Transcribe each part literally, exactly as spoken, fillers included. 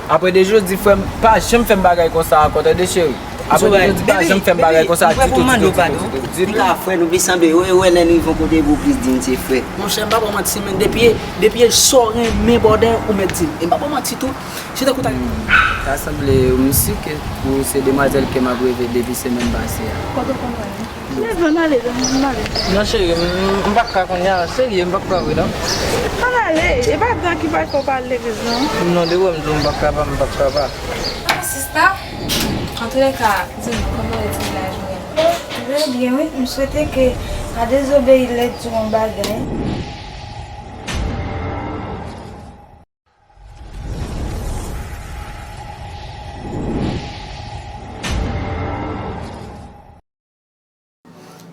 Apre de jodi, frè m, pa janm fè m bagay konsa ankò, tande, cheri. Apre de jodi, pa janm fè m bagay konsa ditou, ditou, ditou, ditou. M ka frè nou plis sanble, wè, wè, lè nou rive yon kote pou plis di m se frè. Monchè, m pa ba w manti, men depi, depi e sa w renmen bòdè, ou mèt di m. E m pa ba w manti tou, se tankou ta. Ta sanble, m si ke ou se demwazèl ke m ap reve depi semèn pase a. Kote w konn wè m? Devan ale, devan ale. Non, cheri, m, m p ap ka kounye a, serye, m p ap ka vre, non. Ann ale, e pa dan ki pa fè w pa al legliz, non. Non, de wè m di w m p ap ka pa, m p ap ka pa. Ah, sista, antouleka, di m, kòman rete menaj mwen? Trè byen, wi. M swete ke pa dezobeyi lè di w yon bagay.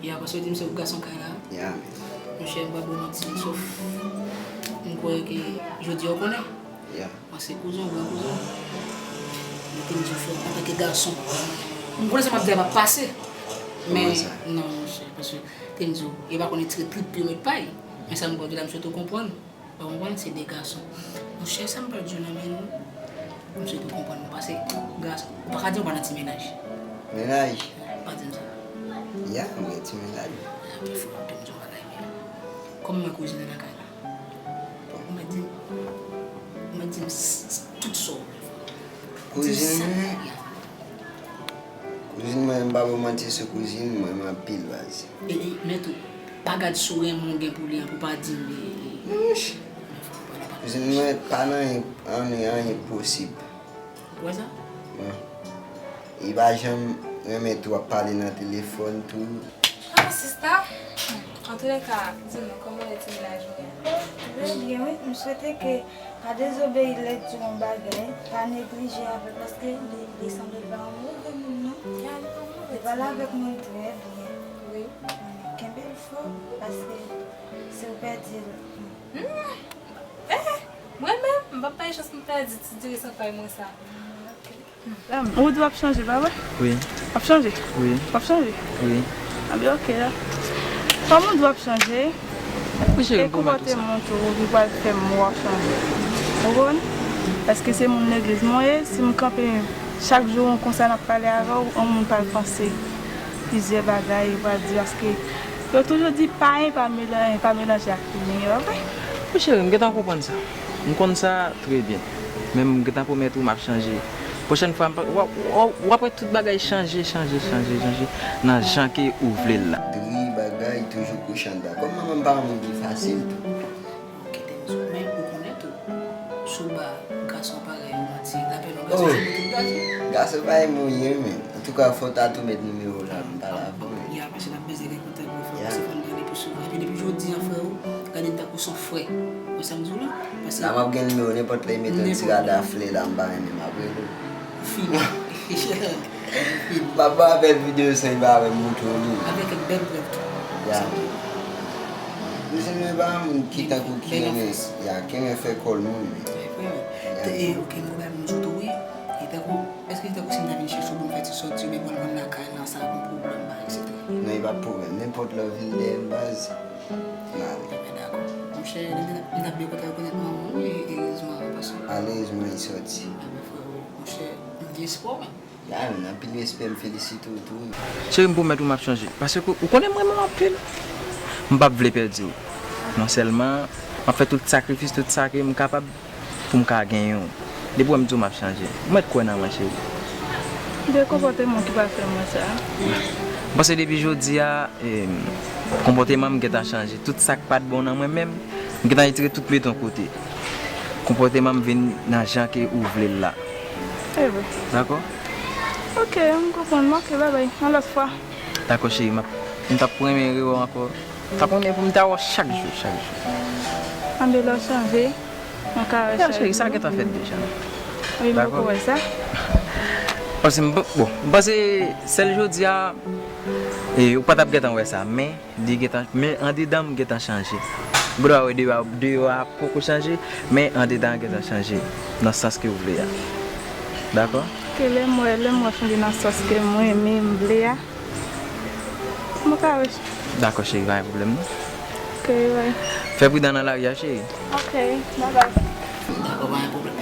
Ya, paske yo di m se ou gason kay la. Ya, men. Monchè, m pa ba w manti, sof m kwè ke jodi a w konnen. Ya. Mwen se kouzen w, gran kouzen w. Mwen te m di w frè m, antanke gason, m konnen sa m ap di a p ap pase. Men, non, monchè, paske te m di w, e pa konnen tire trip pou yo met pay. Men sa m ba w di la, m swete w konprann. Ou konprann, se de gason. Monchè, sa m pral di w nan men nou, m swete w konprann mwen, paske gason, ou pa ka di m ou pa nan ti mennaj. Mennaj? Pa di m sa. Ya, m gen ti mennaj. Apre fò w te m di w bagay, men kòman w wè kouzin nan nan kay la? Ou mèt di m, ou mèt di m s- s- tout sa w vle. Kouzin mwen? Kouzin mwen, m pa ba w manti, se kouzin mwen, m anpil baz. E, e, men tou, pa gad si w renmen w gen pou li an pou pa di m, e, e. Monchè. Kouzin mwen pa nan anyen, anyen, anyen k posib. Ou wè sa? Wi. Li pa janm renmen tou ap pale nan telefòn tou. Ah, sista! Antouleka, di m, kòman rete menaj mwen an? Trè byen, wi. M swete ke pa dezobeyi lè di w yon bagay, pa neglije avè l, paske li, li sanble l pa yon move moun, non. Ya, li pa move. Li pale avèk mwen trè byen. Wi. Kenbe l fò, paske si w pèdi l. Hmm. Eh, mwen menm, m p ap bay chans pou m pèdi ti diri san pay mwen sa. Ou di w ap chanje, pa vre? Wi. W ap chanje? Wi. W ap chanje? Wi. A byen, oke la. Kòm ou di w ap chanje, e konpòteman w tou ki pral fè m wè w ap chanje. Ou konprann? Paske se moun legliz mwen ye, si m kanpe chak jou konsa n ap pale avè w, yon moun pral panse plizyè bagay, yo pral di, paske yo toujou di pa anyen pa melanje, pa melanje ak fimen, e pa vre? Wi, cheri, m gentan konprann sa. M konn sa trè byen. Men m gentan pwomèt ou m ap chanje. Pwochèn fwa, m pa, w ap, w ap, w ap wè tout bagay chanje, chanje, chanje, chanje nan jan ke ou vle l la. Dri, bagay, toujou kouche anndan. Kòm manman m pa yon moun ki fasil tou. Kite m sou, men ou konnen tou, si w ba gason parèy ou manti, l ap fè nou gason se mete l gason. Gason pa renmen w, men. Antouka, fò w ta tou met nimewo w la, m pale avè w. Ya, paske n ap bezwen gen kontak wi, frè, paske fò n gade pi souvan. Epi depi jodi a, frè, gade n tankou s on frè. Ou wè sa m di w la? Paske la, m ap gen nimewo, nenpòt lè, mete yon ti rada flè la, m pa renmen, m ap rele w. Fini. Fini. M ap ba w apèl videyo san li pa wè m montre w li. Avèk bèl prèv tou. Ya. Kouzin mwen pa yon moun ki tankou ki renmen, ya, ki renmen fè kò l moun, men. Wi, frè. Ya. Te, e, oke, m konprann m sou tou, wi. E tankou, èske se tankou si m ta vin chèche w pou m fè ti sòti, oubyen pou m vin lakay la, sa ap yon pwoblèm, ba, etsetera? Non, e pa pwoblèm. Nenpòt lè w vin dèyè m, baz, m ale. Ebyen, dakò. Monchè, m t ap, m t ap byen kontan rekonèt manman w, wi, erezman, paske. Malerezman, li sòti. Ebyen, frè, wi. Monchè, m gen espwa w, men. Ya, men, anpil respè, m felisite w tou. Cheri, m pwomèt ou m ap chanje. Paske ou konnen m renmen w anpil. M p ap vle pèdi w. Non sèlman, m ap fè tout sakrifis, tout sa ke m kapab pou m ka genyen w. Depi w wè m di w m ap chanje. Ou mèt kwè nan mwen, cheri. Gen konpòteman w ki pral fè m wè sa. M panse depi jodi a, em, konpòteman m gentan chanje. Tout sa k pa t bon nan mwen menm, m gentan retire tout mete yon kote. Konpòteman m vin nan jan ke ou vle l la. Evre. Dakò? Oke, m konprann. Oke, babay. Yon lòt fwa. Dakò, cheri. M ap, m t ap renmen rewè w ankò. M t ap renmen pou m ta wè w chak jou, chak jou. Anben lè w chanje, mwen ka wè chak jou. Ya, cheri, sa gentan fèt deja. Wi, m poko wè sa. Paske m, bon, m panse sèl jodi a, e, ou pa t ap gentan wè sa, men Li gentan, men andedan m gentan chanje. Ou dwe wè deyò a, deyò a poko chanje, men andedan an gentan chanje nan sans ke w vle a. Dakò? Ke lè m wè, lè m wè chanje nan sans ke mwen menm m vle a, m ka wè. Dakò, cheri, pa gen pwoblèm, non. Oke, bye. Fè pridan nan lari a, cheri. Oke, bye bye. Dakò, pa gen pwoblèm.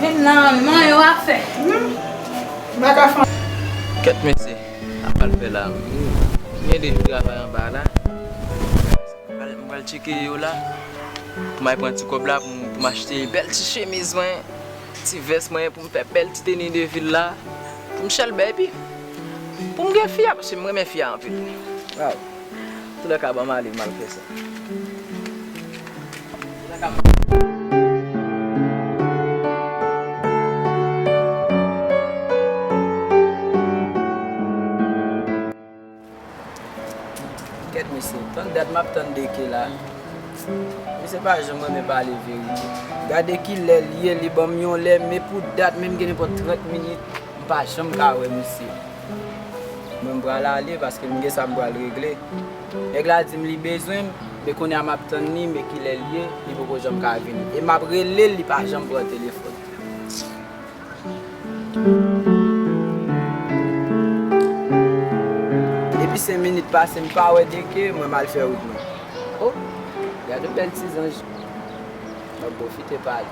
Vin la, manman, yo a fè. Hmm. M pa ka fè. Kèt mesye, sa pral fè la. M gen de jou travay anba la. M pral, m pral tcheke yo la. Pou m al pran ti kòb la pou m, pou m achte bèl ti chemiz mwen, ti vès mwen, pou m fè bèl ti teni de vil la. Pou m chèlbè epi pou m gen fi a, paske m renmen fi a anpil. Waw. Toulèka, ban m ale, m al fè sa. Kèt mesye, tann dat m ap tann D K la. Misye pa janm renmen pale verite. Gade kilè l ye, li ban m yon lè, men pou dat, menm gen nenpòt trant minit, m pa janm ka wè misye. Mwen, m pral ale paske m gen sa m pral regle. Nèg la di m li bezwen m, men kounye a m ap tann li, men kilè l ye, li poko janm ka vini. E m ap rele l, li pa janm pran telefòn. Depi senk minit pase, m pa wè D K, mwen m al fè wout mwen. O, gade yon bèl ti zanj. M ap pwofite pale.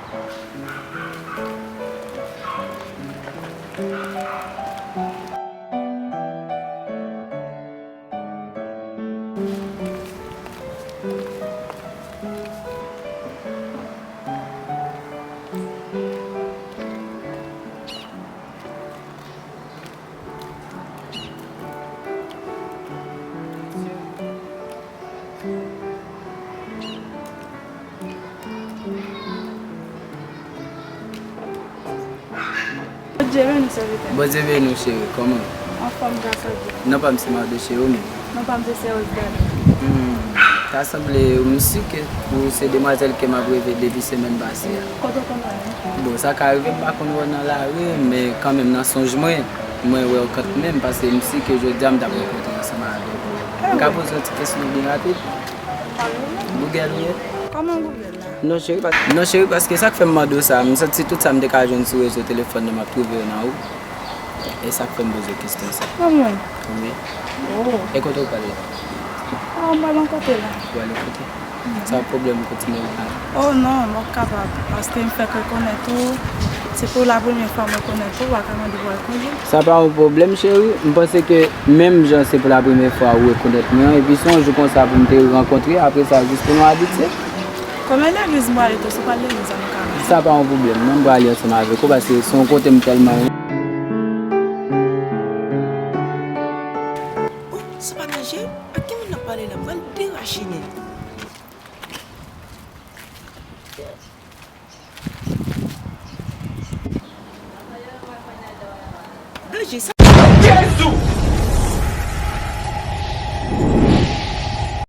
Bondye beni w, sèvitè. Bondye beni w, cheri. Kòman w ye? Anfòm, gras a Dye. Non pa m se Mardo, cheri, ou menm? Non pa m se Sè Rose Dado. Hmm. Ta sanble, m si ke ou se demwazèl ke m ap reve depi semèn pase a. Kote w konn wè m? Bon, sa ka rive m pa konn wè w nan lari, men kanmenm nan sonj mwen, mwen wè w kanmenm, paske m si ke jodi a m t ap rankontre ansanm avèk ou. M ka poze yon ti kesyon byen rapid? Google ou ye? Kòman Google la? Non, cheri, pa- non, cheri, paske sa k fè m mande w sa, m santi tout sa m te ka jwenn sou rezo telefòn nan, m ap twouve yo nan ou. E sa k fè m poze w kesyon sa. Nan mwen? Wi. Oh. E kote w pral la? Ah, m pral yon kote la. Ou pral yon kote? Sa yon pwoblèm kontinye ou pa? Oh non, m p ap kapab, paske m fèk rekonèt ou. Se pou la premyè fwa m rekonèt ou, w pa ka mande pou al konje. Sa pa yon pwoblèm, cheri. M panse ke menm jan se pou la premyè fwa ou rekonèt mwen, epi se yon jou konsa pou m te rankontre, apre sa, jis pou nou abitye. Kòman legliz m prale tou, si w pral legliz la, nou ka wè. Sa pa yon pwoblèm, non, m prale ansanm avèk ou, paske se yon kote m tèlman renmen. Oh, se pa danje? Ak ki moun n ap pale la? M pral derachine. Danje sa. Jezi!